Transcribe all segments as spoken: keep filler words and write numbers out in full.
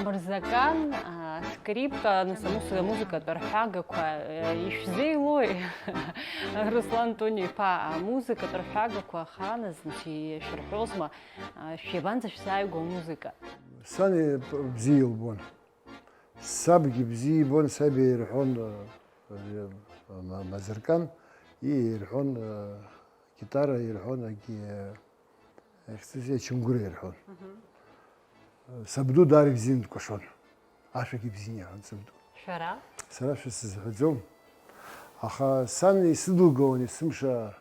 Мырзакан, а, скрипка, нас амус-, амузыкатә арҳәагақәа, э, ишәзеилои? Руслан Тони-иԥа, амузыкатә арҳәагақәа ахааназ, значит, шәырҳәозма? А, шәабанӡа шәзааигәоу амузыка? Сан бзиа илбон. Сабгьы бзиа ибон, саб ирҳәон, э, э, ма-, мазыркан, и-, ирҳәон, э, гитара ирҳәон, агьи, э, Ехьӡыз ачамгәыр ирҳәон. Мгм. Сабду даара ибзианы дкәашон. Ашәагьы ибзианы иаҳәон сабду. Шәара? Сара шәа сызҳәаӡом. Аха сан исыдылгалон есымша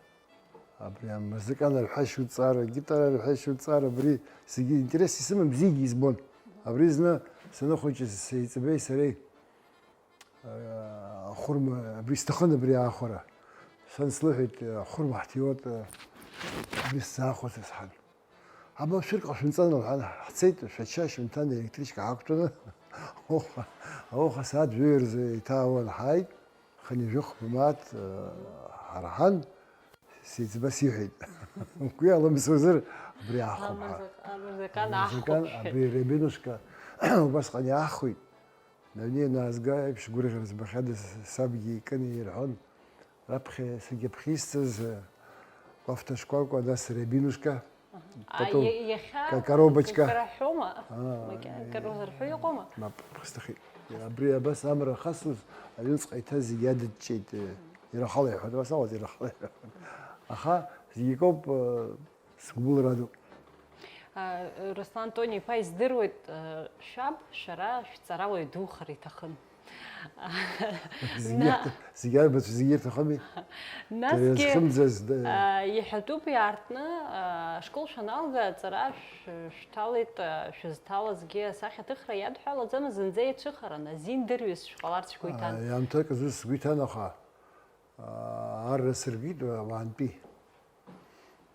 абри амузыкан арҳәашьа уҵара, агитара арҳәашьа уҵара, абри зегьы интерес исымам, бзиагьы избон. Абри зны саныхәыҷыз сеиҵбеи сареи Ахәырма, абри сҭахын абри аахәара. Сан слыҳәеит, ахәырма ҳҭиуеит, абри сзаахәац, сҳәан. Аба, шәырк ҟашәымҵан, лҳәан, ҳцеит, Шәача Шьынҭан електричка ҳақәтәаны, ауха, ауха сааҭ жәаҩа рзы еиҭаауан, ҳааит, хынҩажәи хәба мааҭ, ҳарҳан, Сеиҵба сиҳәеит. Угәы иаламсуазар, абри аахәап ҳәа. Амузыка-, амузыкант аахәап, абри Рябинушка убасҟан иаахәеит. Дунеи анаазга еиԥш гәырӷьара збахьада, сабгьы икын ирҳәон. Раԥхьа сагьаԥхьа исҵаз, э, Кәафҭа шкәакәа, нас Рябинушка. Аха. Потом А, иа-, иахьа ка-, коробочка. Кара ҳәоума? А, Макьана кара узарҳәо иҟоума? Мап, хысҭахеит. Абри абас амра хасуаз, аҩныҵҟа иҭаз зегьы иадыҷҷеит, э, ирахала иҳәон, абас ауаз ирахала иҳәон. Аха зегьы акоуп, э, сгәылара ду. А, Руслан Тони-иԥа, издыруеит, э, шәаб шәара шәҵарауаҩ духар иҭахын. Зегьы На- ирҭ-, зегьы арбац-, зегьы ирҭахыми? Насгьы, Дара зхьымӡаз, да. а, иҳәатәуп иаартны, а, ашкол шәаналга, аҵара шә-, шәҭалеит, а, шәызҭалазгьы асахьаҭыхра иадҳәалаӡамызт, зынӡа иацәыхаран, азин дырҩыз шәҟаларц шәгәы иҭан. А, иаамҭак азы сгәы иҭан, аха, а, арра сыркит, а, уаантәи.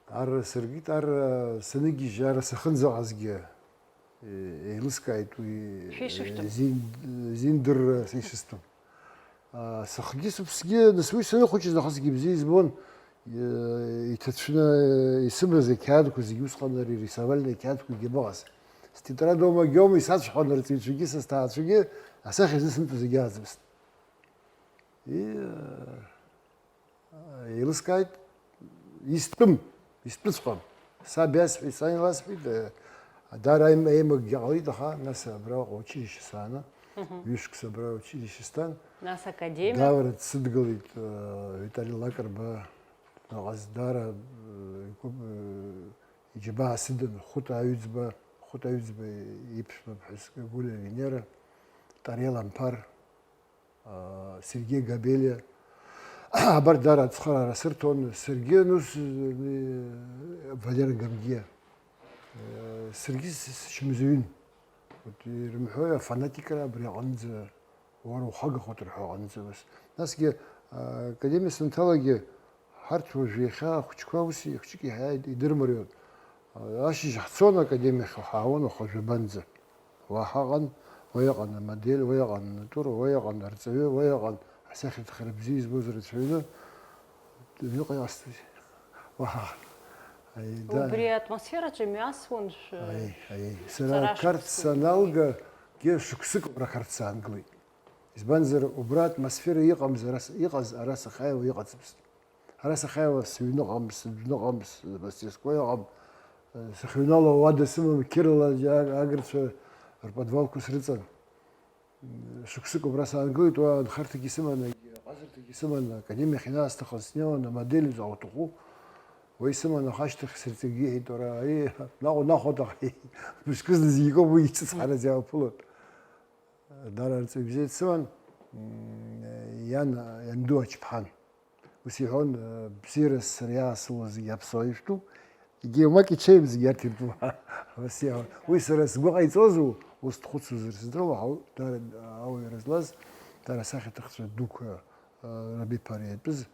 Арра сыркит, арра саныгьежь, арра сахынӡаҟазгьы, е-, еилыскааит уи, Шәишышәҭым. е, зин-, зиндырра сишысҭом. А, сыхгьы сыԥсгьы, нас уи саныхәыҷыз нахысгьы бзиа избон, е, иҭацәны, е, исымаз ақьаадқәа зегьы усҟан ари рисовальный ақьаадқәагьы абаҟаз. Стетрадома геома исацәҳауан арҵаҩцәагьы, са сҭаацәагьы, асахьа зысымҭо зегьы ааӡамызт. И, э, Еилыскааит, истәым, истәыҵәҟьам. Саб иасҳәеит, сан иласҳәеит, э, даара аим-, аимакгьы ҟалеит, аха нас абраҟа училище сааны, Мгм. ҩышықәса абра училище стан. Нас академиа? Даара дсыдгылеит, э, Витали Лакрба, наҟаз даара, э, игәы-, э, иџьабаа сыдын, Хәыта Аҩӡба, Хәыта Аҩӡба иԥшәма ԥҳәыс Гәлиа Венера, Тариал Амԥар, Сергеи Габелиа, абарҭ дара ацхыраара сырҭон, саргьы, ну, с-, э, Валера Гамгиа, э, саргьы с-, сычмазаҩын. Вот, ирымҳәои афанатикра абри аҟынӡа, уара ухагахоит рҳәо аҟынӡа, бас. Насгьы, а, академиа санҭалагьы, Ҳарҭ уажә иахьа ахәыҷқәа ус ихәҷык иаҳа идырмарион. Ашьыжь ҳцон академиахь ҳаауан уаха жәабанӡа. Уа ҳаҟан, уа иҟан амодель, уа иҟан анатура, уа иҟан арҵаҩы, уа иҟан асахьаҭыхра бзиа избоз рацәаҩны. Аҩныҟа иҟасҵози? Уаҳа. Аи, да. Убри атмосфераҿы имҩасуан шә-, Аи, аи. Сара шықәсқәа. Қарҭ саналга, гьы шықәсык убра Қарҭ саангылеит. Избанзар, убра атмосфера иҟамз ара с-, иҟаз ара сахьааиуа иҟаӡамызт. Ара сахьааиуа сыҩныҟам, сыдәныҟам, смастерскои ыҟам, сахьыҩнало ауада сымам, қьырала агырцәа рподвалқәа срыҵан. Шықәсык убра саангылеит, уа анхарҭагьы сыман, ҟазарҭагьы сыман, академиахь ианаасҭахыз снеиуан, амодель уҭаху, уи сыман, аха ашьҭахь сырҵаҩгьы иҳәеит, уара, ари, наҟ-, наҟ уҭахи, мышкызны зегьы икоуп, уи ицыцҳараӡа иаауԥылоит. Дара рҵаҩ бзиа дсыман, м, иан, ианду ачԥҳан. Ус иҳәон, бзиарас сара иаасылуа зегьы аԥсуа ишәтәуп, егьи уамак ичеим зегьы арҭ иртәуп. Ус иҳәон. Уи сара сгәы ҟаиҵозу, ус дхәыцуазар сыздыруам, аха дара ауаҩра злаз, дара асахьаҭыхцәа дуқәа, а, рабиԥара иатәыз,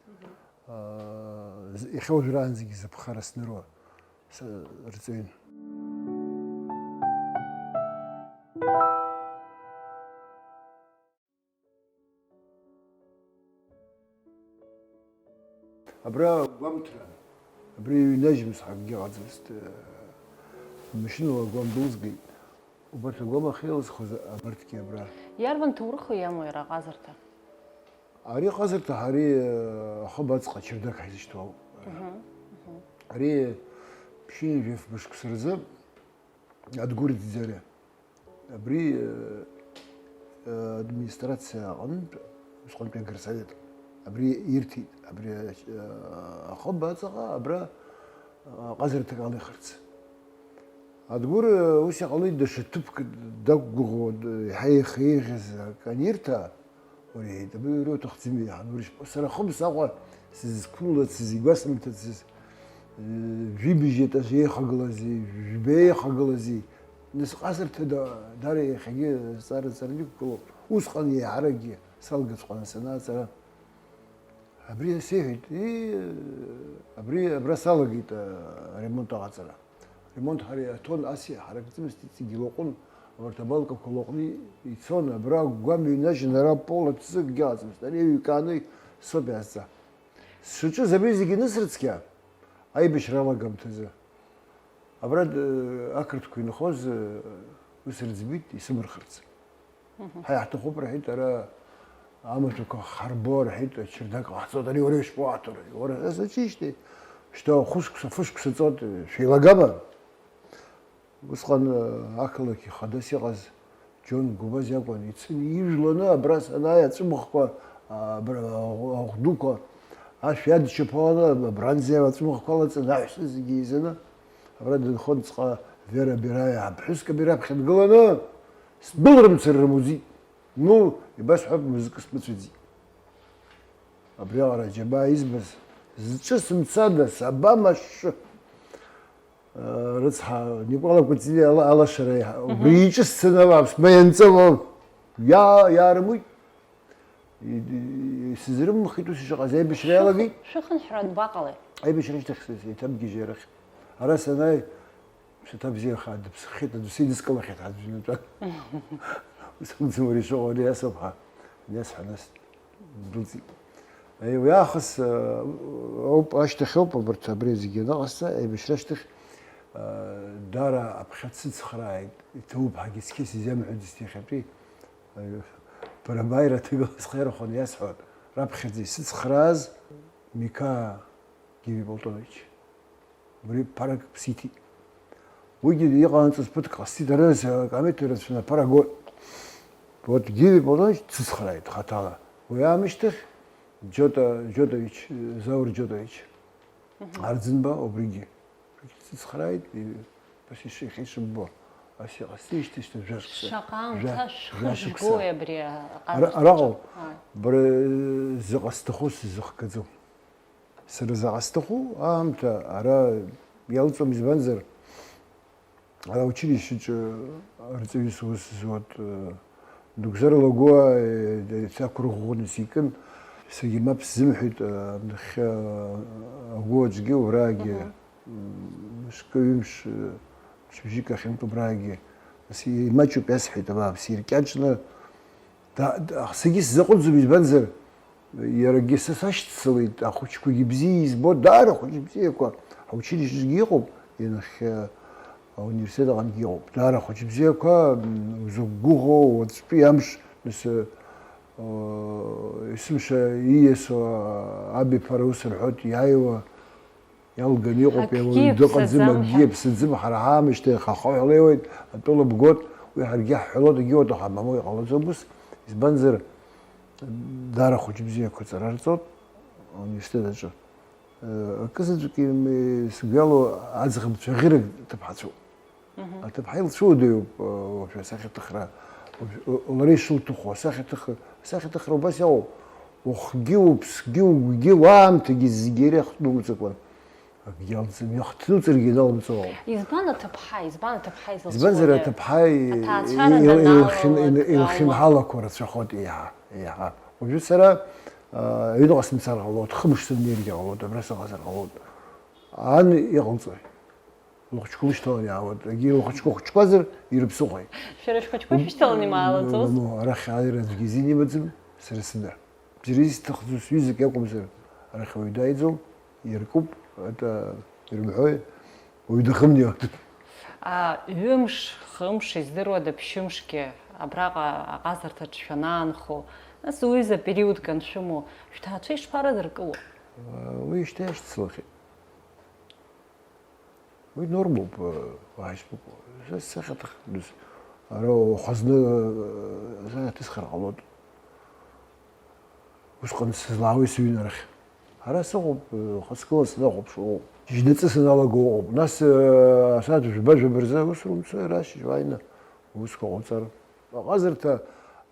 а, з-, иахьа уажәраанӡагьы зыԥхара сныруа с-, рҵаҩын. Абра гәамҭра, абри иҩнажьымз акгьы ыҟаӡамызт, машьынала агәам дәылзгеит. Убарҭ агәамахьы илызхуаз абарҭгьы абра. Иарбан ҭоурыху иамоу иара аҟазарҭа? Ари аҟазарҭа ҳари, э, ахыб аҵҟа ачардак ҳзышьҭоу ауп. Ари ԥшьынҩажәи фба шықәса рзы Адгәыр Ӡиӡариа. Абри, э, э, администрациа аҟынтә, усҟантәи агрсовет. Абри ирҭеит, абри, э, ахыб аҵаҟа абра, э, ҟазарҭак алихырц. Адгәыр, э, ус иҟалеит, даҽа ҭыԥк дақәгәыӷуа, д-, иаҳа ихы еиӷьыз акы анирҭа, уара иҳәеит, абри уара уҭахӡами, иаҳан урышьп-, сара хымс Аҟәа сызқәылацыз, игәасымҭацыз, э, жәибжь етаж еихагылази, жәба еихагылази, нас ҟазарҭада, дара иахьагьы зҵаара ҵарны иқәгылоуп, усҟан еиҳаракгьы салгаҵәҟьаны санааҵара. Абри сеиҳәеит, ии, абри абра салагеит, а, аремонт аҟаҵара. Аремонт ҳара иаҭон, ас иҳаракӡамызт, иҵегь илаҟәын, абарҭ абалкақәа лаҟәны ицон, абра гәам ҩнажьын, ара пол аҭӡы акгьы ыҟаӡамызт, ари еиҩкааны соуп иаазҵаа. Сшаҿыз абри зегьы анысрыцқьа, аибашьра алагамҭазы, абра, д-, ақырҭқәа инхоз, э, ус рыӡбеит исымырхырц. Ҳа иаҳҭахуп, рҳәеит, ара амаҭәақәа ҳарбо, рҳәеит, ачардак ҟаҳҵоит, ари уара ишԥоуаҭәари? Уара ҳәа саҿижьҭеи, шьҭа хәышықәса, фышықәса ҵуеит, шәеилагама? Усҟан, э, ақалақь ихадас иҟаз Џьон Гәыбаз иакәын, ицын ижәланы абра санааи аҵәымӷқәа, абра аӷә-, аӷә дуқәа ашә иадчаԥаланы, абранӡа аҵәымӷқәа лаҵаны аҳәса зегьы еизаны, абра дынхон ҵҟа Вера Бераиа, ԥҳәыск абираԥхьа дгыланы, сдәылрымцар рымуӡеит. Ну, ибасҳәап, мызкы смыцәаӡеит. Абриаҟара аџьабаа избаз, зҿы сымцада, сабамашшы? Рыцҳа, Никәала Кәыҵниа ала-, алашара иаҳа-, убри иҿы сцаны ауаа ԥсма ианҵауа иа-, иаарымуит. И-, и-, исызрымхит ус ишыҟаз, аибашьра иалагеит. Шәыхынҳәра анбаҟалеи? Аибашьра ашьҭахь сеиҭабгьежьит арахь. Ара санааи, Ԥсаҭа бзиа хаа дыԥсххьеит, адәы сидыскылахьеит ҳаӡәӡәнатәа. Ус акәӡам, уара ишыҟоу ари асоуп ҳәа, аниасҳәа, нас ддәылҵит. Аи, уи аахыс, э, ауп, ашьҭахь ауп, абарҭ абри зегьы аныҟасҵа, аибашьра ашьҭахь, э, даара аԥхьа дсыцхрааит, иҭабуп ҳәагьы цқьа сизамҳәаӡеит иахьатәи, э, бара бааира аҭагыла схы иархәаны иасҳәон, раԥхьаӡа исыцхрааз Миқаа Гиви Платонович. Убри ԥарак сиҭеит. Уигьы иҟанаҵаз ԥыҭк ҟасҵеит, ара акомет ирацәаны аԥара гон. Вот Гиви Платонович дсыцхрааит хаҭала. Уи аамышьҭахь Џьота, Џьотович, Заур Џьотович, Мгм. Арӡынба, убригьы. Убригьы дсыцхрааит, и-, ус ишихьа ишыббо. Ас иҟасҵеижьҭеи шьҭа жәа шықәса. Шаҟа аамҭа жәа, шәхы жәа шықәса. Жәгои абри аҟазарҭаҿы? Ара-, араҟоуп. Ааи. Бара, э, зыҟасҭаху сзыхгаӡом. Сара заҟа сҭаху аамҭа ара иалҵуам, избанзар, ара аучилищеҿы арҵаҩыс аус зуа, э, Дугзар Лагәуа, э, сақәырӷәӷәаны сикын, саргьы мап сзымҳәеит, э, нахьхьи, э, агәы аҿгьы, убраагьы, Мгм. м, мышкы, ҩымш, э, мчыбжьык ахьынтә убраагьы, нас имаҷуп иасҳәеит, абааԥс, иркьаҿны, Да, да, саргьы сзаҟәыҵӡом, избанзар, иарагьы са сашьцылеит, ахәыҷқәагьы бзиа избо, даара хәыҷ бзиақәа, аучилищеҿгьы иҟоуп, ианахь, э, ауниверситет аҟынгьы иҟоуп, даара хәыҷ бзиақәа, м, узықәгәыӷуа, уаҵәтәи амш, нас, э, есымша ииасуа, э, абиԥара ус рҳәоит, иааиуа, Иалганы иҟоуп, акгьы иауаҩы дыҟаӡам, иаԥсаӡам акгьы ҳәа. Иаԥсаӡам, ҳара ҳаамышьҭахь ахаҳә леиуеит, атәыла бгоит, уи ҳаргьы ҳҳәалоит, егьиуадаха, мамоу иҟалаӡом ус, избанзар, даара хәыҷ бзиақәа ҵара рҵоит ауниверситет аҿы. Акызаҵәык им-, сгәы иалоу аӡӷабцәа ӷьырак ҭыԥҳацәоуп. Мгм. Аҭыԥҳа илцәуадаҩуп, э, уажәы асахьаҭыхра, уажә, э, лара ишылҭаху асахьаҭых-, асахьаҭыхра убас иҟоуп. Ухгьы, уԥсгьы, угәгьы, уаамҭагьы зегьы иара иахҭнумҵакәан. Акгьы алҵым, иахҭнуҵаргьы иналымҵуа. Избан аҭыԥҳа, избан аҭыԥҳа изылцәуадаҩу? Избанзар аҭыԥҳа и-, аҭаацәара ил-, даналалак, илхьын-, ил-, илхьынҳалақәа рацәахоит еиҳа, еиҳа. Уажәы сара, э, аҩныҟа сымцар ҟалоит, хымш сымнеиргьы ҟалоит, абра сыҟазар ҟалоит. Ан иҟалҵои? Лыхәыҷқәа лышьҭалан иаауеит, егьи лыхәыҷқәа хәыҷқәазар, ирыԥсыхәеит. Шәара шәхәыҷқәа шәышьҭалан имаалаӡоз? Мамоу, арахь ааира аӡәгьы изин имаӡам, сара сыда. Џьара изҭахӡоу сҩызак иакәымзар, арахь ауаҩы дааиӡом, иаркуп, это, ирымҳәои, уаҩ дахымнеиуа. А, ҩымш, хымш, издыруада, ԥшьымшгьы абраҟа аҟазарҭаҿ шәанаанхо, нас уҩыза периодк аншәымоу, шәҭаацәа ишԥарадыркыло? Уи шьҭа иашьцылахьеит. Уи нормоуп, ҳаишьтәуп. Сахьаҭыхдыз. Ара ухазны сахьаҭысхыр ҟалоит. Усҟан сызлаауеи сыҩнарахь? Ара сыҟоуп, хасгылан сынахәаԥшуа ыҟоуп. Шьыжьнаҵы саналага ыҟоуп. Нас, асааҭ жәба-жәаба рзы аус румцои, ара ашьыжь уааины аусқәа ҟауҵар? Аҟазарҭа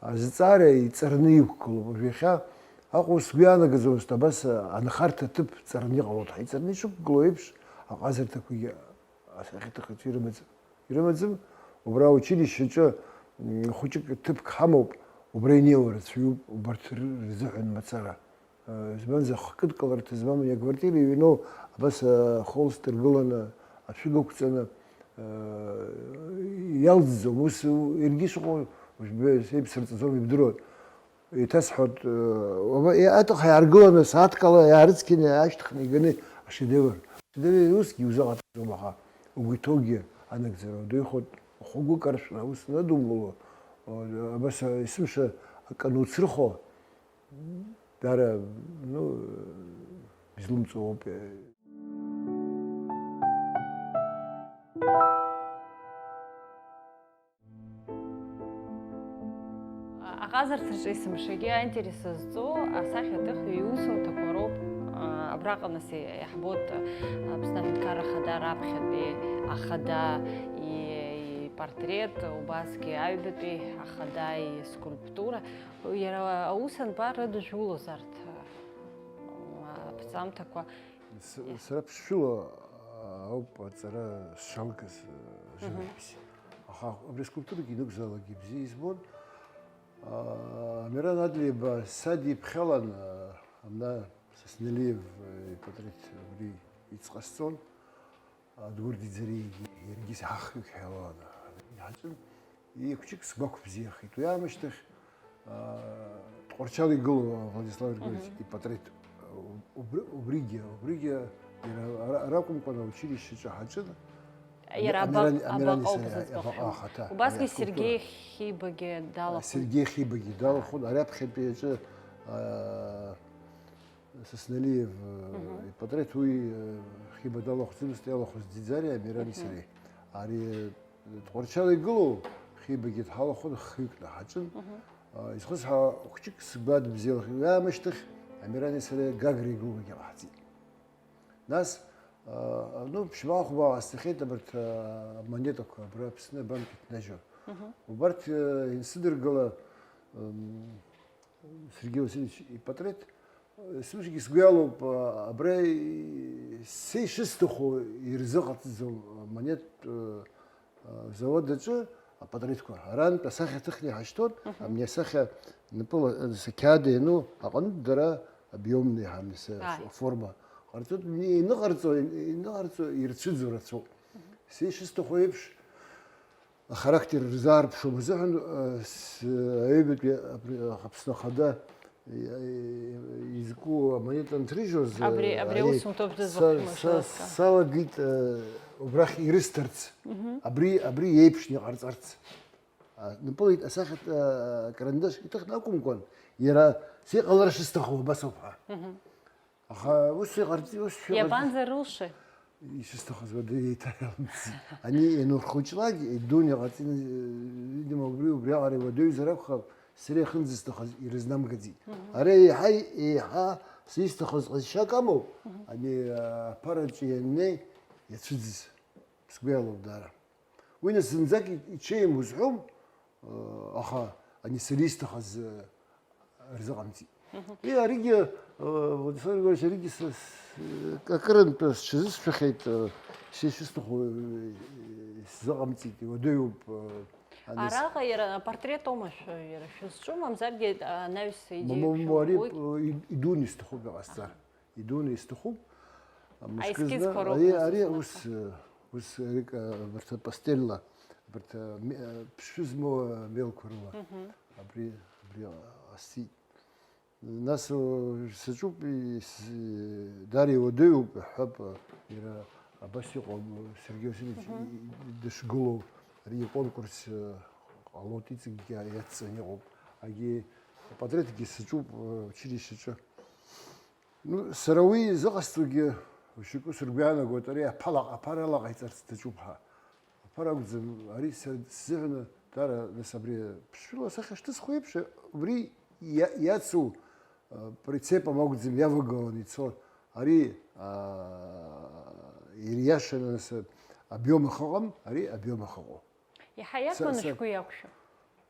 азҵаара иҵарны иқәгылоуп. Уажә иахьа Аҟәа сгәы иаанагаӡомызт абас анхарҭа ҭыԥ ҵарны иҟалоит ҳәа. Иҵарны ишықәгылоу еиԥш, аҟазарҭақәагьы асахьаҭыхҩцәа ирымаӡам. Ирымаӡам, убра аучилишьчаҿы, м, хәыҷык ҭыԥк ҳамоуп, убра инеиуа рацәаҩуп, убарҭ ры-, рзыҳәан мацара. Э, избанзар, хкыдкыларҭа змам, аквартира иҩноу, абас, э, ахолст ргыланы, ашәыга ықәҵаны, э, иалҵӡом. Ус, иаргьы шыҟоу, уажә б-, сеиԥсырҵаӡом, ибдыруан. Еиҭасҳәоит, э, уаба-, е, аҭахха иааргыланы, сааҭкала иаарыцқьаны, иаашьҭыхны иганы ашедевр. Ашедевр усгьы иузыҟаҵаӡом, аха угәы иҭоугьы анагӡара удеихоит, ухы-угәы каршәны аус надумгыло, э, абас, э, есымша акы ануцрыхо, даара, ну, излымҵуа ауп. Аҟазарҭаҿы есымшагьы аинтерес зҵоу асахьаҭыхҩы иусумҭақәа роуп, а, абраҟа нас иаҳбоит, а, Аԥсны аҳәынҭқарра Ахада раԥхьатәи ахада и-, ипортрет, убасгьы аҩбатәи ахада искульптура. Иара аус анбарыдыжәулоз арҭ, а, аԥҵамҭақәа? С-, сара ԥшшәыла ауп аҵара сшалгаз, э, Мгм. Живопись. Аха абри аскульптурагьы инықәзаалакгьы бзиа избон. А, Амиран Адлеиба садиԥхьалан, а, абна Сосналиев, э, ипатреҭ абри иҵҟасҵон. Адгәыр Диӡариагьы иаргьы ҳахҩык ҳәа иалаланы иҳаҿын. Ихәҷык сгәақәбзиахеит. Уи аамышьҭахь, аа, Тҟәарчал игылоу Владислав Григорьевич Мгм. ипатреҭ, убри-, убригьы, убригьы иара ара, ара акәымкәан, аучилишьчаҿы ҳаҿын. Иара Амиран, абаҟа, Амирани абаҟа сареи ауп зызбахьоу. Абаҟа ахаҭа, Убасгьы ари аскульптура. Сергеи Хибагьы далахәын. Сергеи Хибагьы далахәын, ари аԥхьатәи аҿы, аа, Сосналиев, э, Мгм. ипатреҭ уи, э, Хиба далахәӡамызт, иалахәыз Диӡариа, Амирани Мгм. сареи. Ари, э, Тҟәарчал игылоу Хибагьы дҳалахәын, хҩыкны ҳаҿын. Мгм. А, изхысҳәаауа хәҷык сгәадыбзиалахеит. Уи аамышьҭахь Амирани сареи Гагра игылоугьы ҟаҳҵеит. Нас, а, ну, ԥшьба-хәба ҟасҵахьеит абарҭ, а, амонетақәа абра Аԥсны абанк иҭнажьу. Мгм. Убарҭ, э, инсыдыргыла, м, Сергеи Васильевич ипатреҭ, э, сымшагьы сгәы иалоуп, а, абра и-, са ишысҭаху ирзыҟаҵаӡом, а, монет, э, а, завод аҿы апатреҭқәа. Арантә асахьа ҭыхны иҳашьҭуан, Мгм. абни асахьа напыла, э, сақьаад иану аҟынтә дара объемный ҳәа, мис, Ааи. форма ҟарҵоит, ини-, иныҟарҵо, иныҟарҵо ирцәыӡу рацәоуп. Мгм. Са ишысҭаху еиԥш, Ахарактер рзаарԥшуам азыҳәан, э, с-, аҩбатәи абри Аԥсны Ахада, э, изку амонет анҭрыжьуаз, Абри, э, абри ари аусумҭоуп са, дызбахәмаша са, ласка. Салагеит, э, убрахь ирысҭарц. Мгм. Абри, абри еиԥшны иҟарҵарц. А, напылеит асахьаҭ, э, карандаш иҭыхны акәымкәан, иара сеиҟалара шысҭаху абас ауп ҳәа. Мгм. Аха ус иҟарҵ-, ус шәыҟарҵ-, Иабанӡарылшеи? Ишысҭахыз уадаҩ еиҭаиалымҵит. Ани ианурхәыҷлак, идун иҟаҵаны, видимо, убри, убриаҟара иуадаҩзар акәхап, сара иахьынӡасҭахыз ирызнамгаӡеит. Мгм. Ара еиҳа, еиҳа сизҭахыз ҟазшьак амоуп, Мгм. ани, а, аԥараҿы ианнеи иацәыӡыз. Сгәы иалоуп даара. Уи нас зынӡак и-, иҽеим узҳәом, э, аха ани сара исҭахыз, э, рзыҟамҵеит. Мгм. Е, аригьы, э, Владислав Григорьевич, аригьы с-, с-, акырынтә сҽазысшәахьеит, э, са ишысҭаху, э, сзыҟамҵеит, иуадаҩуп, э, ани с- Араҟа иара апортрет оума шәы-, иара шәызҿу, мамзаргьы анаҩс Мамоу, идеиа ари, шәымгоит? Э, и-, идуны исҭахуп иҟасҵар. Аҳа. Идуны исҭахуп. Мышкызны, Аескизқәа роуп ари, нас ари усҟан ус, аха. Ус, арик, а, абарҭ апастельла, абарҭ, а, ме-, а, ԥшшәы змоу, а, мелқәа рыла. Мгм. Абри, абри ҟасҵеит. Нас, о, саҿуп, ис-, даара иуадаҩуп, иаҳҳәап, а, иара, Абас иҟоуп, Сергеи Васильевич Мгм. и-, дышгылоу, ари иконкурс, э, ҟалоит, иҵегьгьы иацҵаны иҟоуп. Агьи апатреҭгьы саҿуп, э, училищеаҿы. Ну, сара уи зыҟасҵогьы, шьоукы сыргәы иаанагоит, ари аԥала-, аԥара алаҟаиҵарц даҿуп ҳәа. Аԥара акәӡам, ари са сзыҳәаны даара, нас, абри ԥшшәыла асахьа шҭысхуеиԥш, убри иа-, иацу, а, прицепом акәӡам иавагыланы ицо. Ари, а, ириашаны, нас, обиом ахьыҟам, ари обиом ахьыҟоу. Иаҳа Са-, иарбану са- шәгәы иақәшәо?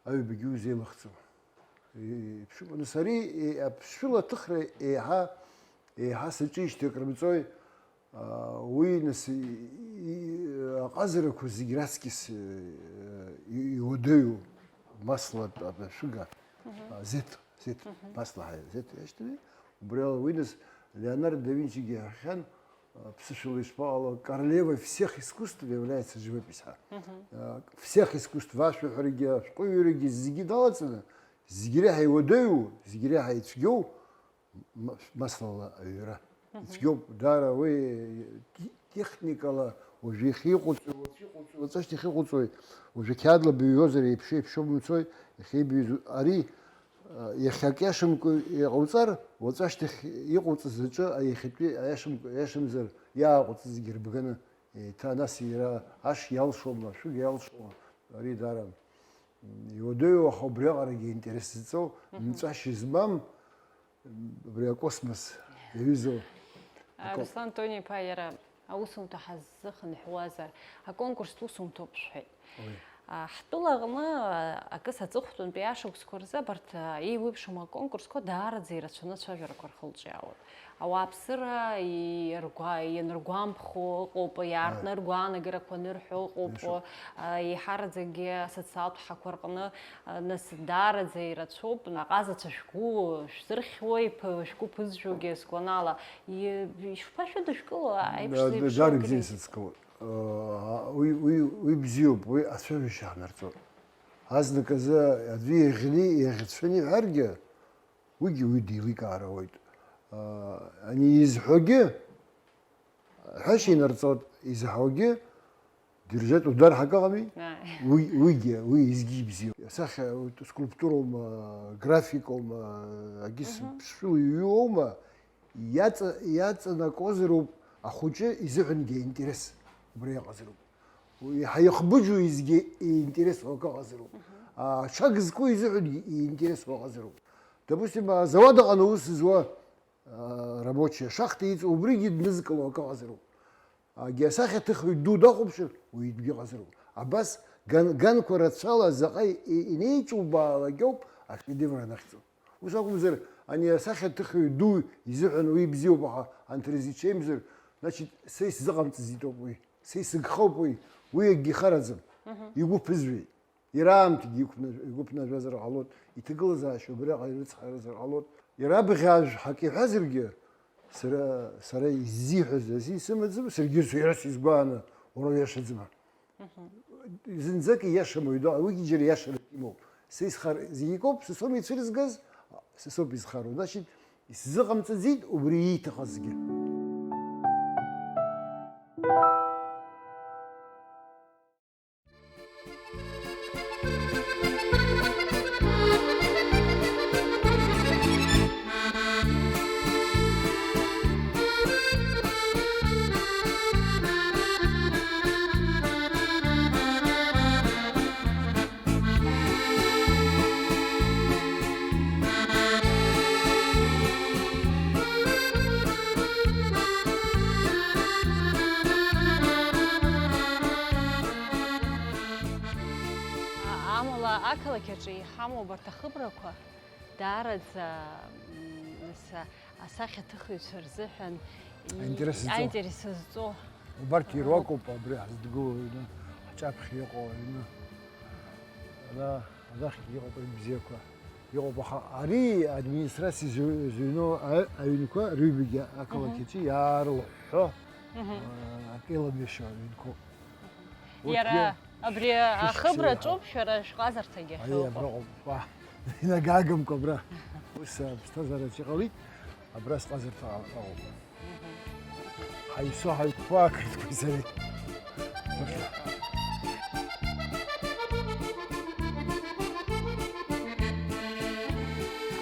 Аҩбагьы узеилыхӡом. И-, иԥшәма, нас, ари, и-, аԥшшәыла аҭыхра еиҳа, еиҳа саҿижьҭеи акрымҵои, а, уи, нас, и-, и-, аҟазарақәа зегь раҵкьыс, э, и-, иуадаҩу Маслатә абри ашәыга, Мгм. а, Зеҭ, Зеҭ, Мгм. Маслаҳаи Зеҭ иашьҭами. Убри ала уи, нас, Леонардо да Винчигьы иаҳахьан, а, ԥсышәала ишԥаҟало, королевой всех искусств является живопись ҳәа. Мгм. А, всех искусств, ашәаҳәарагьы, ашәҟәыҩҩрагьы зегьы далаҵаны, зегь реиҳа иуадаҩу, зегь реиҳа ицәгьоу, М-, Маслала аҩра. Мгм. Ицәгьоуп, даара уи те-, техникала уажәы иахьиҟоуҵои, уаҵәы иҟоуҵои, уаҵәашьҭахь иҟоуҵои, уажәы қьаадла быҩуазар еиԥш-еиԥшым умцои, иахьеибыҩыз ари, а, иахьак иашамкәа иҟауҵар, уаҵәашьҭахь иҟауҵаз аҿы, а, иахьатәи аиашамкәа, аиашамзар иааҟауҵаз зегьы рбганы, еиҭа нас иара аш иалшома, ашәыга иалшома, ари даара, м, иуадаҩу, аха убриаҟарагьы интерес зҵоу, Мгм. нҵәашьа змам, Абри акосмос иаҩызоу. А, акоуп. Руслан Тониа-иԥа, иара аусумҭа ҳаззыхынҳәуазар, аконкурстә усумҭоуп шәҳәеит. Уи. А, ҳтәыла аҟны, а, акы саҵыхәтәантәи ашықәсқәа рзы абарҭ, а, еиуеиԥшым аконкурсқәа даараӡа ирацәаны ацәажәарақәа рхылҿиаауеит. Ауааԥсыра иргәа-, ианыргәамԥхо ыҟоуп, иаартны Ааи. ргәаанагарақәа анырҳәо ыҟоуп, Иашоуп. а, еиҳараӡакгьы асоциалтә ҳақәа рҟны Нас даараӡа ирацәоуп, аҟазацәа шәгәы шәзырхьуеи, ԥ-, шәгәы ԥызжәогьы сгәанала, и-, ишԥашәыдышәкыло аиԥш Да, да, зеиԥшроу дара бзиа акризис? Сыцкауа. Э, уи, уи, уи бзиоуп, уи ацәажәашьа ҳнарҵоит. Азнык азы аӡәы иӷьны, иӷьцәаны иҳәаргьы, уигьы уи деиликаар ауеит. Э, ани изҳәогьы, ҳәашьа инарҵоит, изаҳауагьы, держать удар ҳәа акы ыҟами? Ааи. Уи, уигьы, уи изгьы ибзиоуп. Асахьа, скульптуроума, графикоума, агьыс Мгм. ԥшшәыла иҩуоума, иаҵа-, иаҵанакуазароуп ахәыҷы изыҳәангьы аинтерес убра иҟазароуп. Уи иаҳа ихбыџьу изгьы иинтересу акы ыҟазароуп. Мгм. Аҽаг зку изыҳәангьы иинтересу ыҟазароуп. Допустим, азауад аҟны аус зуа, а, рабочий, ашахта иҵоу, убригьы днызкыло акы ыҟазароуп. Агьи асахьаҭыхҩы ду дахәаԥшыр, уи итәгьы ыҟазароуп. Абас ган-, ганқәа рацәала заҟа и-, и-, инеиҿубаалак ауп ашедевр анахьӡу. Ус акәымзар, ани асахьаҭыхҩы ду изыҳәан уи бзиоуп, аха анҭ рзы иҽеимзар, значит, са исзыҟамҵаӡеит ауп уи. Са исыгхауп уи. Уи акгьы ихараӡам. Мгм. Игәы ԥызжәеит. Иара аамҭагьы иқәнажә-, игәы ԥнажәазар ҟалоит, иҭагылазаашьа убриаҟара ирыцҳаразар ҟалоит. Иара абӷьаажә ҳак иҳәазаргьы, сара, сара иззиҳәаз азин сымаӡам, саргьы су-, иара сизгәааны, уара уиашаӡам ҳәа. Мгм. Зынӡак ииашам уаҩ ду-, уигьы џьара ииашарак имоуп. Са исхар зегьы акоуп, са соума ицәырызгаз, са соуп изхароу. Значит, исзыҟамҵаӡеит убри ииҭахызгьы. Амала, ақалақь аҿы иҳамоу убарҭ ахыбрақәа даараӡа, м, нас, асахьаҭыхҩцәа рзыҳәан и-, Аинтерес зҵоу. аинтерес зҵоу. Убарҭ Аҳа. ируакуп абри ҳзыдгылоу аҩны, ҳҿаԥхьа иҟоу аҩны. Ара, арахьгьы иҟоуп аҩн бзиақәа. Иҟоуп, аха ари администрациа зы-, зыҩноу аҩ-, аҩнқәа рыҩбагьы ақалақь Мгм. аҿы иаарлыҳәҳәо, Мгм. а, акы еиламҩашьо аҩнқәоуп. Мгм. Урҭгьы Иара абри шәышықәса ахыбра иаҳа. ҿоуп шәара шәҟазарҭагьы Аиеи, ахьыҟоу. абраҟоуп, уа, инагагамқәа абра. Ус аԥсҭазаараҿ иҟалеит, абра сҟазарҭа ыҟоуп. Мгм. Ҳаисо ҳаиқәԥо ақырҭқәеи сареи.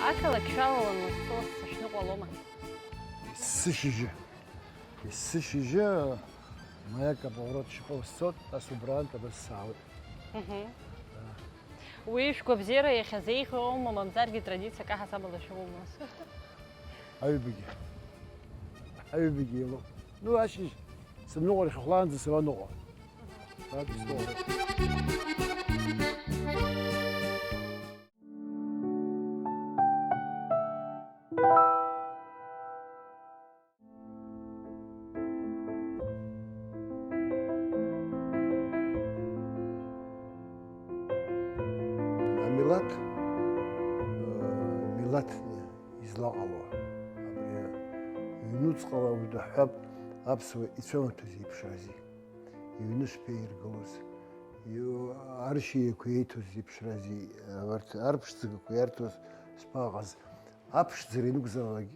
Ақалақь шәалалан лассы-лассы сышәныҟәалома? Есышьыжьы. Есышьыжьы, Маяк аповорот шьапыла сцоит, ас убраантә абас саауеит. Уи шәгәабзиара иахьазеиӷьу аума, мамзаргьы традициак аҳасабала шәымоума? Аҩбагьы. Аҩбагьы еилоуп. Ну, ашьыжь, сымныҟәар иахьахәлаанӡа сара ныҟәа. Ак сҭоуп. Амилаҭ, э, милаҭны излаҟало, абри ҩнуҵҟала уажәы ҳҳәап, аԥсуа ицәамаҭәаз еиԥшрази, иҩны шԥеиргылоз, иу-, аршьа еиқәа еиҭоз еиԥшрази, абарҭ арԥшӡагақәа иарҭоз шԥаҟаз, аԥшӡара ианықәзаалак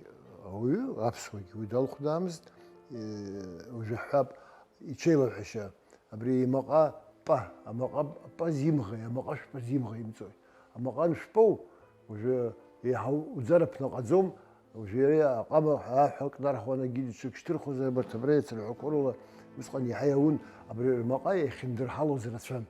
ауаҩы, аԥсуагьы уи далхәдаамызт, э, уажәы ҳҳәап, иҽеилаҳәашьа, абри имаҟа па, амаҟа па зимӷеи, амаҟа шәпа зимӷеи имҵои. Амаҟа аншәпоу, уажәы еиҳа уӡара ԥнаҟаӡом, уажәы иара аҟама аҳәа кнарҳуан, агьи даҽак шьҭырхуазар, абарҭ абра иацырҳәақәо рыла усҟан иаҳа иаун, абри рмаҟа иахьындырҳалоз рацәан.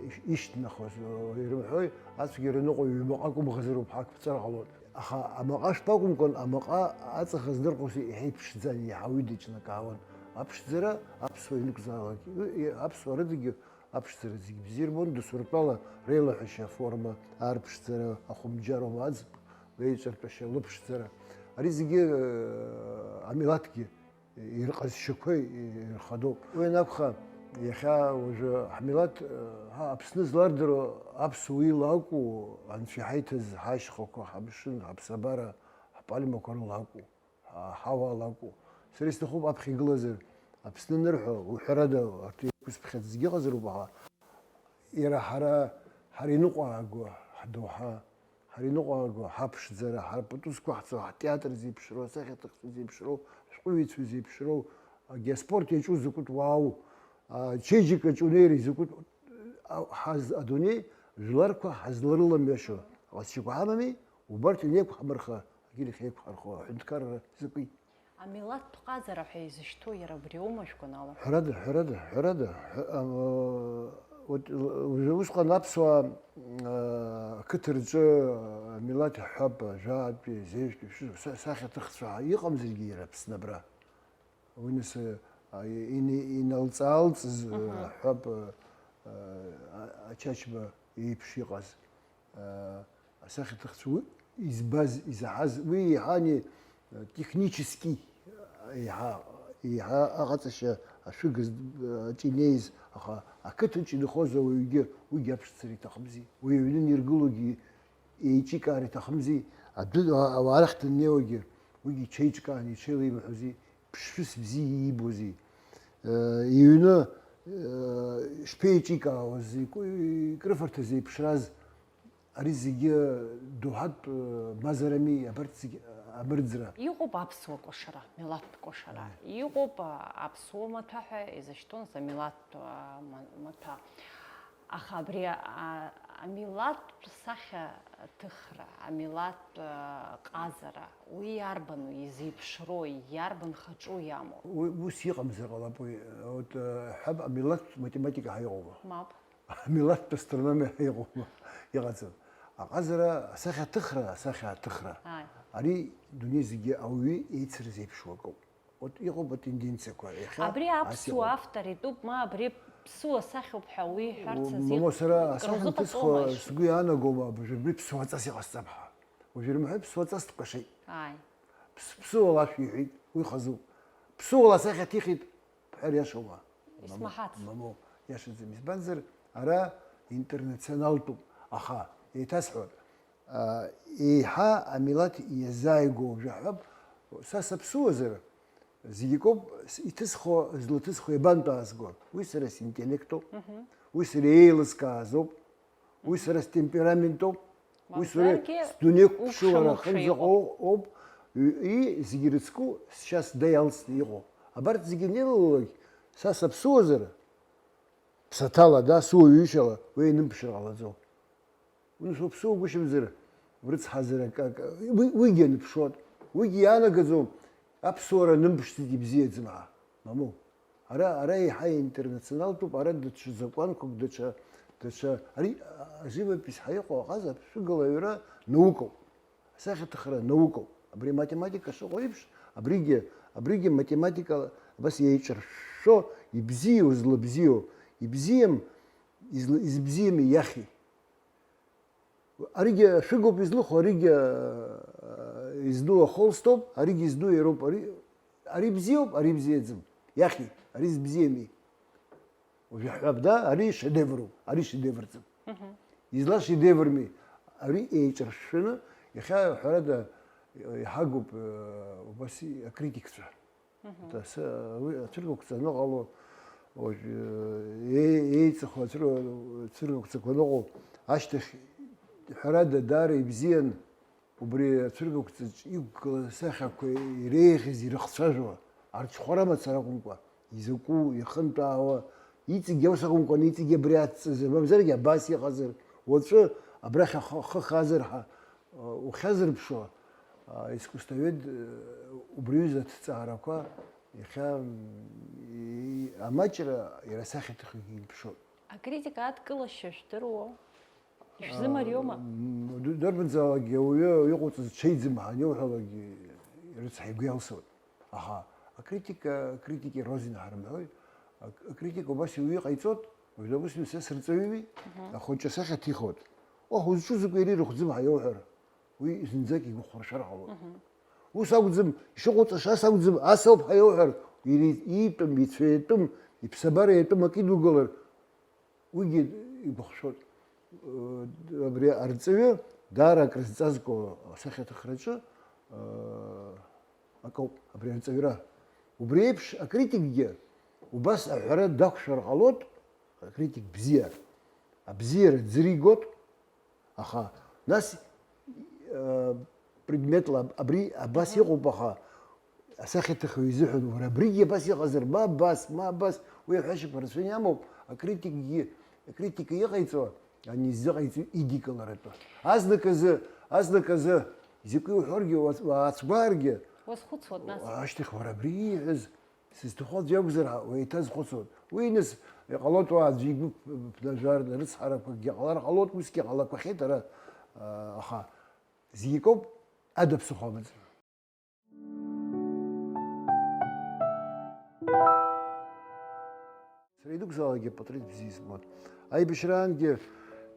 Иш-, ишьҭнахуаз, э, ирымҳәои, ацәгьара ныҟәа ҩмаҟа акәымӷазароуп ҳақәԥҵәар ҟалон. Аха амаҟа шәпа акәымкәан, амаҟа аҵых азнырҟьоз иаҳа иԥшӡан, иаҳа уи даҿнакаауан. Аԥшӡара аԥсуа ианықәзаалак, ы, и-, аԥсуа рыдагьы аԥшӡара зегьы бзиа ирбон, дасу ртәала реилаҳәашьа аформа, арԥшӡара, ахәымџьарума аӡб, леиҵартәашьа, лыԥшӡара. Ари зегьы, э, амилаҭгьы ирҟазшьақәа ирхадоуп. Уи анакәха, иахьа уажәы ҳмилаҭ, ҳа Аԥсны злардыруа аԥсуа ила акәу, анцәа иҳаиҭаз ҳашьхақәа, ҳамшын, ҳаԥсабара, ҳпальмақәа рыла акәу, ҳа-, ҳауаала акәу? Сара исҭахуп аԥхьа игылазар, Аԥсны анырҳәо, уҳәарада, арҭ иқәсԥхьаӡ зегьы ыҟазароуп, аха иара ҳара, ҳара иныҟәааго ҳдоуҳа, ҳара иныҟәааго ҳаԥшӡара, ҳара пату зқәаҳҵо, ҳтеатр зеиԥшроу, асахьаҭыхцәа зеиԥшроу, ашәҟәыҩҩцәа зеиԥшроу, агьи аспорт иаҿу закәытә уаау, ачеиџьыка аҿы унеира изакәытә, а, ҳаз-, адунеи жәларқәа ҳазларыламҩашьо ҟазшьақәа ҳамами, убарҭ инеиқәҳмырха, агьырахь еиқәҳархо аҳәынҭқарра закәи? Амилаҭтә ҟазара ҳәа изышьҭоу иара убри аума, шәгәанала? Ҳәарада, ҳәарада, ҳәарада, ҳәа-, а, вот, л-, уажәы усҟан аԥсуаа, а, ақыҭа рҿы, а, амилаҭ иаҳҳәап, ажәаатәи, азеижәтәи, шәы-, са-, сахьаҭыхцәа ҳәа иҟамзаргьы иара Аԥсны абра. Уи нас, а, ини-, иналҵаалҵыз, а, Мгм. ҳәап, а, а, Ачачба иеиԥш иҟаз. Асахьаҭыхцәа уи избаз, изаҳаз, уи еиҳа ани технически еиҳа, еиҳа аҟаҵашьа ашәыгаз аҿы инеиз, аха ақыҭаҿы инхоз ауаҩгьы уигьы аԥшӡара иҭахымзи, уи аҩны аниргылогьы еиҿикаар иҭахымзи, адәы, ауаа рахь даннеиуагьы уигьы иҽеиҿкаан, иҽеилимҳәози, ԥшшәыс бзиа иибози, иҩны шԥеиҿикаауаз, икрыфарҭа зеиԥшраз, ари зегьы доуҳатә мазарами, абарҭ зегь амырӡра. Иҟоуп аԥсуа кәашара, милаҭтә кәашара. Аиа. Иҟоуп, а, аԥсуа маҭәа ҳәа изышьҭоу нас амилаҭтә, а, ма-, маҭәа. Аха абри, а, амилаҭтә сахьаҭыхра, амилаҭтә, а, ҟазара, уи иарбану изеиԥшроу, иарбан хаҿу иамоу? Уи ус иҟамзар ҟалап, уи, вот, а, ҳәап, амилаҭтә математика ҳәа иҟоума? Мап. Амилаҭтә астрономиа ҳәа иҟоума? Иҟаӡам. Аҟазара, асахьаҭыхра, асахьаҭыхра. Ааи. Ари дунеи зегьы ауаҩы еицырзеиԥшуа акоуп. Вот иҟоуп атенденциақәа, иахьа Абри ас аԥсуа иҟоуп. Автор итәуп, ма абри ԥсуа сахьоуп ҳәа уи иҳәарц азин Момо, сара акры асахьанҭыхра узыҟаҵома, ишь? Сгәы иаанагома, абыржәы абри ԥсуаҵас иҟасҵап ҳәа. Уажәы ирымҳәои ԥсуаҵас дкәашеит. Ааи. Ԥс-, ԥсуала ашәа иҳәеит, уи хазуп. Ԥсуала асахьаҭихит бҳәар иашоума? Исмаҳац. Мамоу, мамоу, иашаӡам. Избанзар, ара интернационалтәуп, аха, еиҭасҳәоит, а, еиҳа амилаҭ иазааигәоу жәаҳәап, са саԥсуазар, зегь акоуп, с-, иҭысхуа, злаҭысхуа иабантәаазго? Уи сара синтеллектуп, Мгм. Уи сара еилыскаазоуп, уи сара стемпераментуп, уи сара Мамзаргьы сдунеи уқәшылара уқәшәамыкәша ахынӡаҟа иҟоуп. Ыҟоуп, и, и, зегь ирыцку сшьа сда иалсны иҟоуп. Абарҭ зегьы анеилалак, са саԥсуазар, ԥсаҭала, да, суаҩышьала, уи инымԥшыр ҟалаӡом. Ус уаԥсуагәышьамзар, урыцҳазар акы, акы, уи, уигьы аныԥшуан, уигьы иаанагаӡом, аԥсуара нымԥшӡеит ибзиаӡам ҳәа, мамоу. Ара, ара еиҳа интернационалтәуп, ара даҽа закәанқәак, даҽа, даҽа, ари, а, аживопись ҳәа иҟоу аҟаза аԥшәыгала аҩра наукоуп. Асахьаҭыхра наукоуп. Абри аматематика шыҟоу еиԥш, абригьы, абригьы математикала абас еиҿыршәшәо, ибзиоу злабзиоу, ибзиам, изла-, изыбзиами иахьи. Аригьы ашәыгоуп излыхәо, аригьы, э, изду ахолстоуп, аригьы изду иароуп, ари, ари бзиоуп, ари бзиаӡам. Иахьи, ари збзиами. Уажә иаҳҳәап, да, ари шедевруп, ари шедеврӡам. Мгм. Изла шедеврми, ари еиҿыршәшәаны, иахьа, ҳәарада, иҳагуп, э, убас акритикцәа. Мгм. Ас, уи ацәыргақәҵа аныҟало, уажә, э, е-, еиҵыху ацәыр-, ацәыргақәҵақәа аныҟоу, ашьҭахь, ҳәарада, даара ибзиан, убри ацәыргақәҵаҿ иқәгылаз асахьақәа иреиӷьыз ирыхцәажәо, арҽхәара мацара акәымкәа, изакәу, ихынтәаауа, иҵегьы ус акәымкәан, иҵегьы абри ацҵазар, мамзаргьы абас иҟазар, уаҵәы абрахь ахы, ахы хазар ҳәа, ухьазырԥшуа, искусствовед, убри аҩыза аҭҵаарақәа иахьа, и-, амаҷра иара асахьаҭыхҩгьы ирԥшоит. Акритика адкылашьа жәдыруоу? Ишәзымариоума? М, д-, дарбанзаалакгьы ауаҩы иҟауҵаз ҽеиӡам ҳәа аниуҳәалакгьы рыцҳа игәы иалсуеит. Аха акритика, акритики розин ҳәа рымҳәои, ак-, акритика убас иуаҩы иҟаиҵоит, уажә, допустим, са сырҵаҩуи, мгм, ахәыҷы асахьа ҭихуеит. Уаҳа узҿу закәи ари рыхәӡым ҳәа иауҳәар, уи зынӡак игәыхәаршәар ҟалоит. Мгм. Ус акәӡам, ишыҟауҵаша ас акәӡам, ас ауп ҳәа иауҳәар, ири-, иитәым, ицәа иатәым, иԥсабара иатәым акы идугалар, уигьы игәыхшәоит. Абри арҵаҩы даара акрызҵазкуа асахьаҭыхраҿы акоуп абри арҵаҩра. Убри еиԥш акритикгьы убас аҳәара дақәшәар ҟалоит, акритик бзиа, абзиара ӡыригоит, аха нас, э, предметла аб-, абри абас, аҳа, иҟоуп, аха асахьаҭыхҩы изыҳәан, уара, абригьы абас иҟазар, ма абас, ма абас, уи аҳәашьақәа рацәаны иамоуп, акритикгьы, акритика иҟаиҵо, ани изыҟаиҵо идикыларатәы. Азныказы, азныказы, изакәи уҳәаргьы, уац-, уаацгәааргьы, уазхәыцуан нас, ашьҭахь уара абри ииҳәаз, сызҭаху аӡә иакәзар ҳәа уеиҭазхәыцуан. Уи, нас, иҟалоит уа аӡәы игәы ԥнажәар, рыцҳарақәакгьы ҟалар ҟалоит, усгьы ҟалақәахьеит ара, а, аха зегь акоуп, ада ԥсыхәа амаӡам. Сара идуқәзаалакгьы апатреҭ бзиа избон. Аибашьраангьы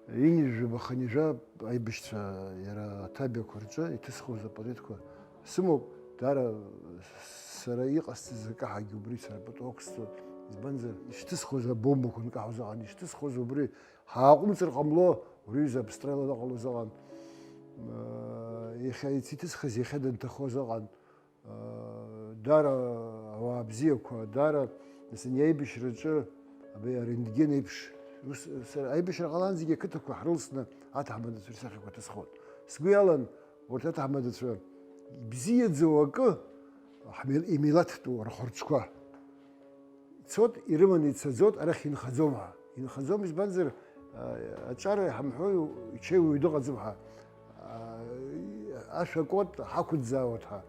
ҩынҩажәаба, хынҩажәа аибашьцәа иара аҭабиақәа рҿы иҭысхуаз апатреҭқәа сымоуп, даара сара иҟасҵаз акаҳагьы убри сара пату ақәсҵоит. Избанзар, ишҭысхуаз абомбақәа нкаҳауаз аҟан, ишҭысхуаз убри ҳааҟәымҵыр ҟамло, ури аҩыза обстрел анаҟалоз аҟан. Иахьа иҭысхыз иахьа данҭахоз аҟан. Даара ауаа бзиақәа, даара, нас, ани аибашьраҿы, абри арентген еиԥш, ус, сара аибашьра ҟалан зегьы ақыҭақәа ҳрылсны аҭаҳмадацәа рсахьақәа ҭысхуан. Сгәы иалан, урҭ аҭаҳмадацәа ибзиаӡоу акы, ҳмил-, имилаҭтәу рхәарҽқәа. Ицоит, ирыманы ицаӡоит, арахь инхаӡом ҳәа. Инхаӡом, избанзар, а, аҿар иҳамҳәои, ичеиуаҩ дыҟаӡам ҳәа. А, ашәа акуеит, ҳақәӡаауеит ҳәа.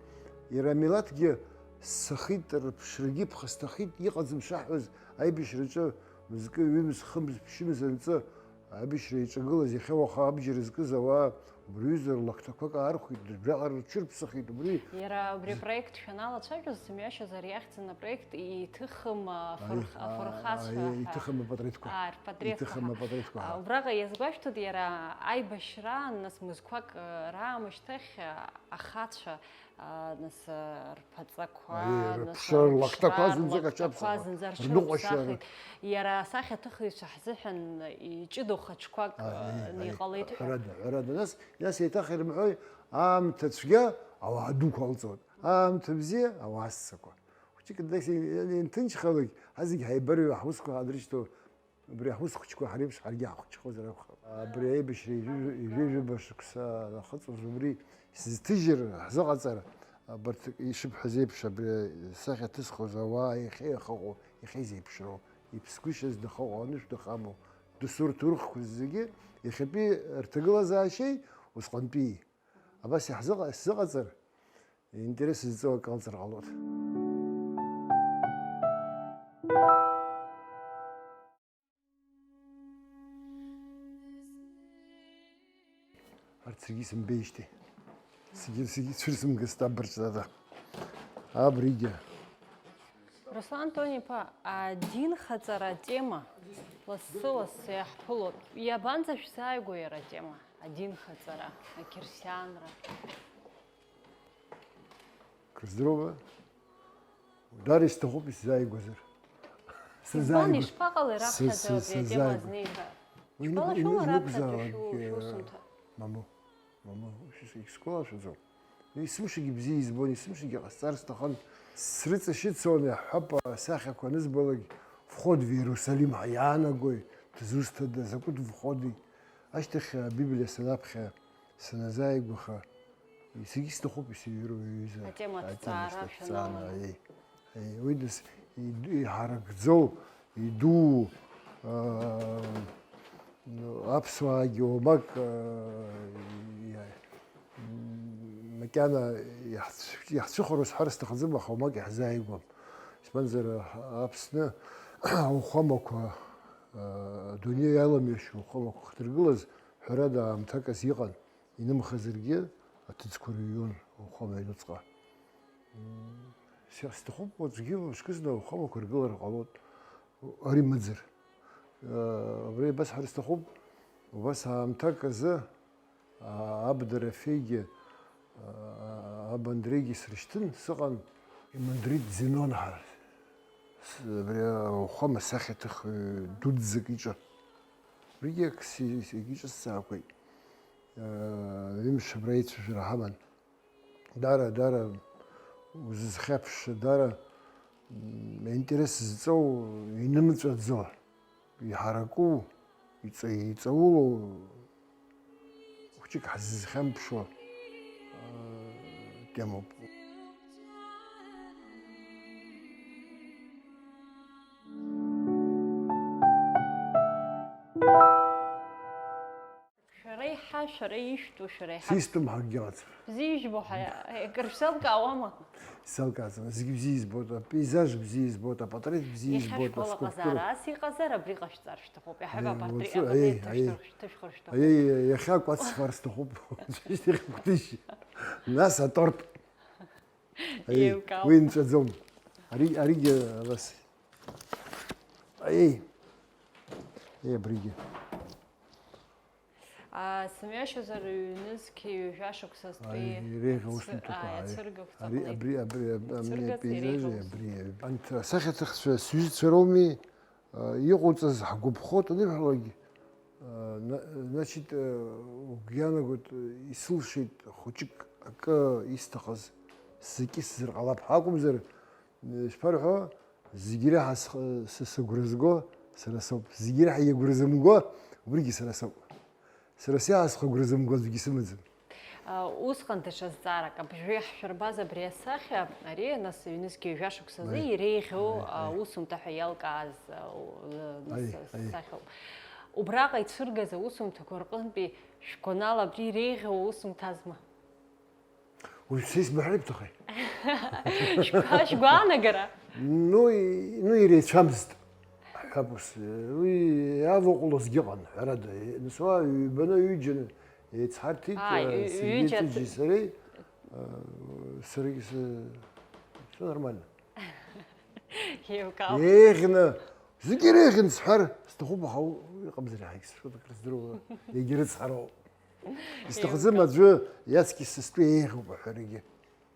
Иара амилаҭгьы ссахит, рыԥшрагьы ԥхасҭахеит, иҟаӡам шаҳҳәоз, аибашьраҿы мызкы, ҩымз, хымз, ԥшьымз анҵы, аибашьра иаҿагылаз, иахьа уаха абџьар зкыз ауаа убри аҩыза рлакҭақәак аархәеит, дыбжьаҟара рҽырԥсахит, убри. Иара убри апроект шәаналацәажәоз, сымҩашьозар, иахьӡын апроект «Иҭыхым афырх-, Аи, афырхацәа» аи, ҳәа. Иҭыхым апатреҭқәа. Ар-, патреҭқәа. Иҭыхым апатреҭқәа, А, ҳәа. Убраҟа иазгәашәҭоит иара аибашьраан, нас, мызқәак, а, раамышьҭахь, а, ахацәа, а, нас, а, рԥаҵақәа, Аи, нас, рыԥшра, рлакҭақәа рыԥшра, зынӡак рлакҭақәа аҿаԥсахуан, зынӡа рныҟәашьа, рҽырԥсахит. Иара асахьаҭыхҩцәа ҳзыҳәан иҿыдоу хаҿқәак, Аи, а, аи, иҟалеит ҳәа. Ҳәарада, ҳәарада. Нас, нас еиҭах ирымҳәои, аамҭа цәгьа ауаа дуқәа алҵуан, аамҭа бзиа ауаа ссақәа. Хәыҷык днеихьан, ианҭынчхалак, ҳазегь ҳаибарыҩуа ҳусқәа ҳадрышьҭоу, убри аҳус хәыҷқәа ҳреиԥш ҳаргьы ҳахәыҷхозар акәхап. Абри аибашьра ҩажәи-, ҩажәижәаба шықәса ахыҵуаз убри сызҭыжьыр ҳзыҟаҵара, Абарҭ ишыбҳәаз еиԥш, абри асахьа ҭызхуаз ауаа иахьа иахыҟоу, иахьа изеиԥшроу, иԥсгәышьаз дахыҟоу, анышә дахамоу, дасу рҭоурыхқәа зегьы иахьатәи рҭагылазаашьеи усҟантәии. Абас иаҳзыҟа-, сзыҟаҵар, интерес зҵоу акы ҟалҵар ҟалоит. Арҭ зегьы исымбеижьҭеи. Зегьы, зегьы цәырзымгеит абыржәада. Абригьы. Руслан Тониԥа, адинхаҵара атема лассы-лассы иаҳԥылоит. Иабанӡа шәзааигәоу иара атема, адинхаҵара, ақьырсианра? Крыздыруба, даара исҭахуп исзааигәазар. Избан, сызааигәа-, ишԥаҟалеи раԥхьаӡа са-, абри атема сызааигәа-, азнеиҳәа? Уи ишԥалашәома нык-, раԥхьаӡа ыныкзаалак, шәу-, э, шәусумҭа? Мамоу, мамоу, ус исгәалашәаӡом. Есымшагьы бзиа избон, есымшагьы ҟасҵар сҭахын. Срыҵашьыцуан, иаҳҳәап, асахьақәа анызбалак, вход в Иерусалим ҳәа иаанагои, дызусҭада, закәытә входи? Ашьҭахь Абиблиа санаԥхьа, саназааигәаха, зегьы сҭахуп исыҩроу иҩыза. Атема аҭҵаара шәаналаго. Аи, аи, уи дас-, иду-, иҳаракӡоу, идуу, аа, ну, аԥсуаагьы уамак, аа, иа-, м, макьана иаҳцә-, иаҳцәыхароу сҳәар сҭахӡам, аха уамак иаҳзааигәам. Избанзар, Аԥсны ауахәамақәа, аа, адунеи иаламҩашьо ауахәамақәа хдыргылаз, ҳәарада, аамҭак азы иҟан. Инымхазаргьы, аҭыӡқәа рыҩуан ауахәама аҩнуҵҟа. М, сиа-, сҭахуп уаҵәгьы мышкызны ауахәамақәа ргылара ҟалоит. Ари мыӡыр. Э, абра еибасҳәар сҭахуп, убас аамҭак азы, а, аб Дорофеигьы, а, аб Андреигьы срышьҭын, сыҟан. Имандрит Зенон ҳәа, с-, абри ауахәама сахьаҭыхҩы дуӡӡак иҿы. Абригьы акы си-, си-, иҿысҵаақәеит. Ҩымш абра аицәажәара ҳаман. Дара, дара узызхьаԥшша, дара, м, аинтерес зҵоу, инымҵәаӡо, иҳараку, иҵа-, иҵаулоу, хәыҷык ҳзызхьамԥшуа, а, темоуп. Шәара иҳа-, шәара ишәтәу, шәара иҳа-, систәым ҳәа акгьы ыҟаӡам. Бзиа ижәбо ҳәа, акыр шәзалкаауама? Исзалкааӡом, зегьы бзиа избоит, апейзаж бзиа избоит, апатреҭ бзиа избоит, аскульптура. Иахьа шәгәалаҟазаара ас иҟазар, абри ҟашәҵар шәҭахуп. Иаҳҳәап, апатреҭ, уаҵәы, апатреҭ аиеи, аиеи. Шәҭышәхыр, шәҭышәхыр шәҭахуп. Аиеи, иахьа акәац сфар сҭахуп. Нас аторт. Аиеи, еилкаауп. Уи нҵәаӡом. Ари, аригьы абас. Аиеи. Аиеи, абригьы. А, сымҩашьозар, ҩнызқь ҩажәа шықәсазтәи, аи, иреиӷьу ацәы-, усумҭақәа, аи, аи. Ацәыргақәҵа ҟалеит. Ари, абри, абри, аб-, абри ацәыргақәҵа апейзажи иреиӷьу абри, усумҭақәа. Анҭ асахьаҭыхцәа сҩызцәа роуми, а, иҟауҵаз ҳгәаԥхоит анырҳәалак, а, на-, значит, а, угәы иаанагоит, исылшеит хәыҷык акы исҭахыз, сзакьысзар ҟалап ҳәа акәымзар, ишԥарҳәо, зегь реиҳа схы-, сы-, сыгәра зго сара соуп. Зегь реиҳа игәра зымго, убригьы сара соуп. Сара сиаасхәа агәра зымго аӡәгьы сымаӡам. А, усҟан даҽа зҵаарак, абыржәы иаҳшәырбаз абри асахьа, ари, нас, ҩнызқь ҩажәа шықәсазы, аи, иреиӷьу, аи, а, аи, усумҭа ҳәа иалкааз, а, у-, нас, аи, аи, сахьоуп. Убраҟа ицәыргаз аусумҭақәа рҟынтәи шәгәанала абри иреиӷьу усумҭазма? Уажә са исбаҳәар ибҭахи? Шәгәа-, шәгәаанагара? Ну, и-, ну, иреицәамызт, ҳҳәап ус. Уи иаваҟәлозгьы ыҟан, ҳәарада. Нас уа ҩбаны, ҩыџьаны еицҳарҭеит, а, э, ҩ-, Сергеи ҩыџьа Ҵәыџьи сареи, э, саргьы сы-, всё нормально. Еилкаауп. Еиӷьны, зегьы иреиӷьын сҳәар сҭахуп, аха у-, иҟамзар иаҳагь сшәоит, акрыздыруа, егьа рыцҳароуп. Исҭахӡам аӡәы иаҵкьыс сыстәы еиӷьуп аҳәарагьы.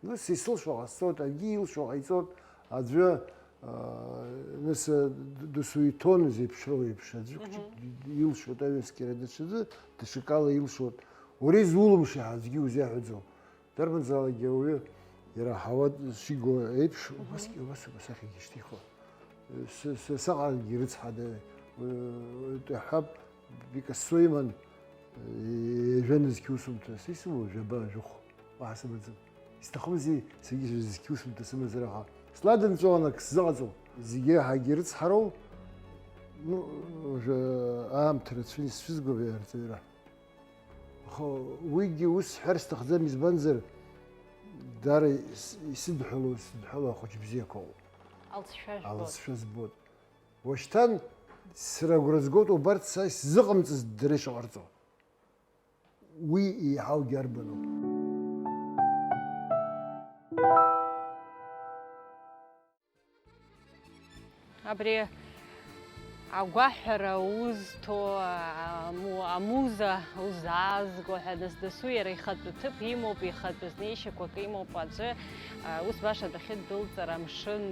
Нас исылшо ҟасҵоит, акгьы илшо ҟаиҵоит, аӡәы, аа, нас, д-, досу иҭон зеиԥшроу еиԥш, аӡәы хәыҷык илшоит аҩаскьара, даҽаӡәы даҽакала илшоит. Уара изулымшо ҳәа аӡәгьы узеиҳәаӡом. Дарбанзаалакгьы ауаҩы иара аҳауа шиго еиԥш, убасгьы, убас, убас асахьагьы ишьҭихуа. Сы-, сы-, саҟангьы рыцҳада, э, ҳәап, Пикассо иман, э, ҩажәа нызқь усумҭа, са исымоу жәаба, жәохә, уаҳа сымаӡам. Исҭахымзи, саргьы зқьи усумҭа сымазар, аха сладымҵәалан ак сзыҟаҵом. Зегьы еиҳагьы ирыцҳароу, ну, уже аамҭа рацәаны исцәызгоуп арҵаҩра. Аха уигьы ус сҳәар сҭахӡам, избанзар, даара ис-, исыдҳәалоу, исыдҳәалоу ахәыҷ бзиақәа ыҟоуп. Алҵшәа жәбоит. Алҵшәа збоит. Уашьҭан сара агәра згоит убарҭ са исзыҟамҵаз дара ишаҟарҵо. Уи еиҳаугьы арбану? Абри агәаҳәара узҭо, аму-, амуза узаазго ҳәа, нас дасу иара ихатәы ҭыԥ имоуп, ихатәы знеишьақәак имоуп аӡәы, ус баша дахьыддәылҵыр, амшын,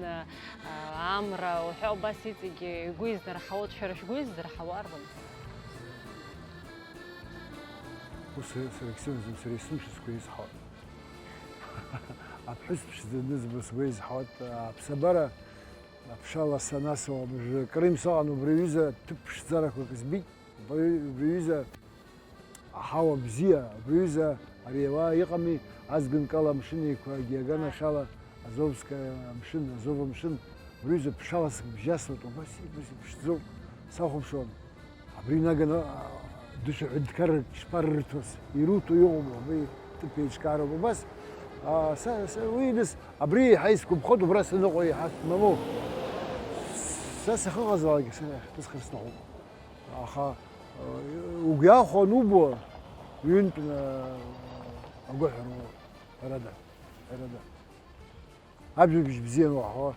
амра уҳәа, убас иҵегьы игәы изнарҳауеит. Шәара шәгәы издырҳауа арбан? Ус сара исымаӡам, сара есымша сгәы изҳауеит. Аԥҳәыс ԥшӡа анызба сгәы изҳауеит, аԥсабара аԥшалас анасуа абыржәы акрымсаҟан убри аҩыза ҭыԥ ԥшӡарақәак збеит, убри, убри аҩыза аҳауа бзиа, убри аҩыза ари ауаа иҟами, азганкала амшын еиқәа, геоганахьала Азовская амшын, Азов амшын, убри аҩыза ԥшалас бжьасуеит, убас, убас иԥшӡоуп, сахәаԥшуан. Абри наганы, а, дышәаҳәа дкарак шԥарырҭоз, ируҭо иҟоума, абри ҭыԥ еиҿкаароуп убас. А, са, са уи нас, абри еиҳа исгәаԥхоит, убра саныҟоу еиҳа смамоу. Са сахьыҟазаалак сара иахьҭысхыр сҭахуп. Аха, а, угәы иахәо анубо, ҩынтә, а, агәаҳәара уоуп, ҳәарада, ҳәарада. Ажәабжь бзианы уаҳауа,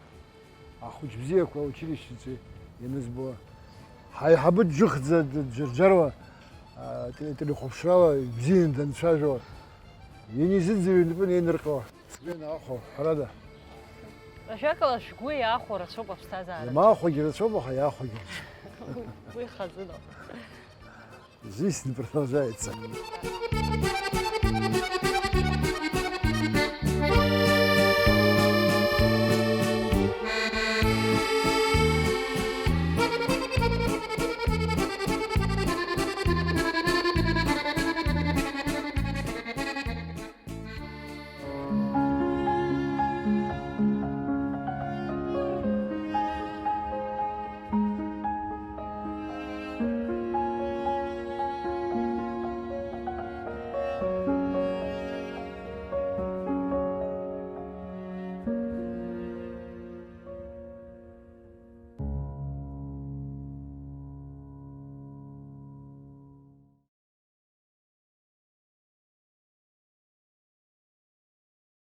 ахәыҷ бзиақәа аучилищеҿы ианызбо, ҳаиҳабы џьыхӡа д-, џьарџьаруа, а, те-, телехәаԥшрала ибзианы данцәажәо, ианизыӡырҩ инапы неинырҟьо, сгәы ианаахәо, ҳәарада. Ажәакала, шәгәы иаахәо рацәоуп аԥсҭазаара. Иамаахәагьы рацәоуп, аха иаахәагьы рацәоуп. Уи хазыноуп. Жизнь продолжается.